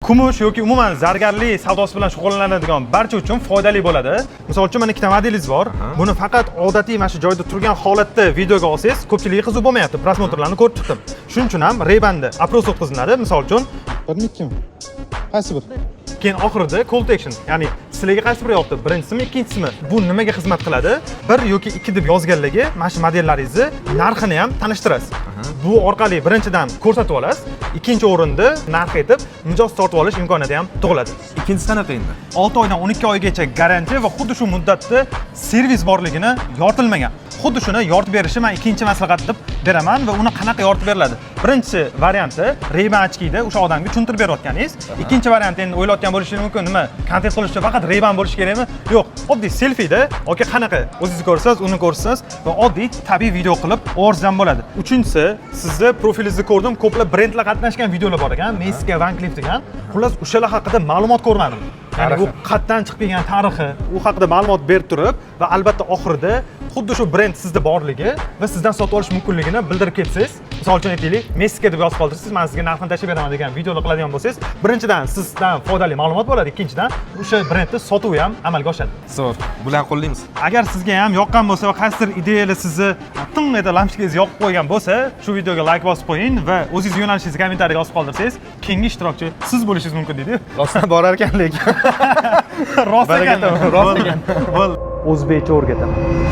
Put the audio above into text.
Kumush yoki umuman zargarlik savdosi bilan shug'ullanadigan barcha uchun foydali bo'ladi. Misol uchun, mana ikkita modelingiz bor. Buni faqat odatiy mana shu joyda turgan holatda videoga olsangiz, ko'pchilikka qiziq bo'lmayapti. Просмотр larni ko'rib chiqdim. Shuning uchun ham Ray-Ban'da опрос o'tkaziladi. Misol uchun, Birmi, ikkimi? Qaysi bir? Keyin oxirida call to action, ya'ni sizlarga qaysi biri yoqdi, birinchisimi, ikkinchisimi, bu nimaga xizmat qiladi, bir yoki ikki deb yozganligi mana shu modellaringizni narxini ham tanishtirasiz. Bu orqali birinchidan ko'rsatib olasiz, ikkinchi o'rinda narx aytib mijoz tortib olish imkoniyati ham tug'iladi. Ikkinchisi qanaqa endi? 6 oydan 12 oygacha garantiya va xuddi shu muddatda servis borligini yoritilmagan. Xuddi shuni yoritib berishni man ikkinchi maslahat deb beraman. Va uni qanaqa yoritib beriladi? Birinchi varianti Ray-Ban очки da o'sha odamga tushuntirib berayotganingiz. Ikkinchi variant, endi o'ylayotgan bo'lishingiz mumkin, nima, kontent qilish uchun faqat Ray-Ban bo'lishi kerakmi? Yo'q, oddiy selfida aka qanaqa o'zingizni ko'rsangiz, uni ko'rsangiz va oddiy tabiiy video qilib o'rsan bo'ladi. Uchinchisi, sizni profilingizni ko'rdim, ko'plab brendlar qatnashgan videolar bor ekan, Messika, Van Cleef degan. Xullas, o'shalar haqida ma'lumot ko'rmadim. Ya'ni u qayerdan chiqib kelgan, tarixi, u haqida ma'lumot berib turib va albatta oxirida xuddi shu brend sizda borligi va sizdan sotib olish mumkinligini bildirib ketsangiz. Misol uchun, aytaylik, Messika deb yozib qoldirsangiz, man sizga narxini tashlab beraman degan videolar qiladigan bo'lsangiz, birinchidan, sizdan foydali ma'lumot bo'ladi, ikkinchidan, o'sha brendni sotuvi ham amalga oshadi. Zo'r. Bularni qo'llaymiz. Agar sizga ham yoqqan bo'lsa va qaysidir ideyalar sizni ting etib lampochkangizni yoqib qo'ygan bo'lsa, shu videoga layk bosib qo'ying va o'zingiz yo'nalishingizni kommentariyaga yozib qoldirsangiz, keyingi ishtirokchi siz bo'lishingiz mumkin deydi. Rostdan borar ekan lekin. Rost ekan. Baraka, rost ekan. Bo'ldi. O'zbekcha o'rgataman.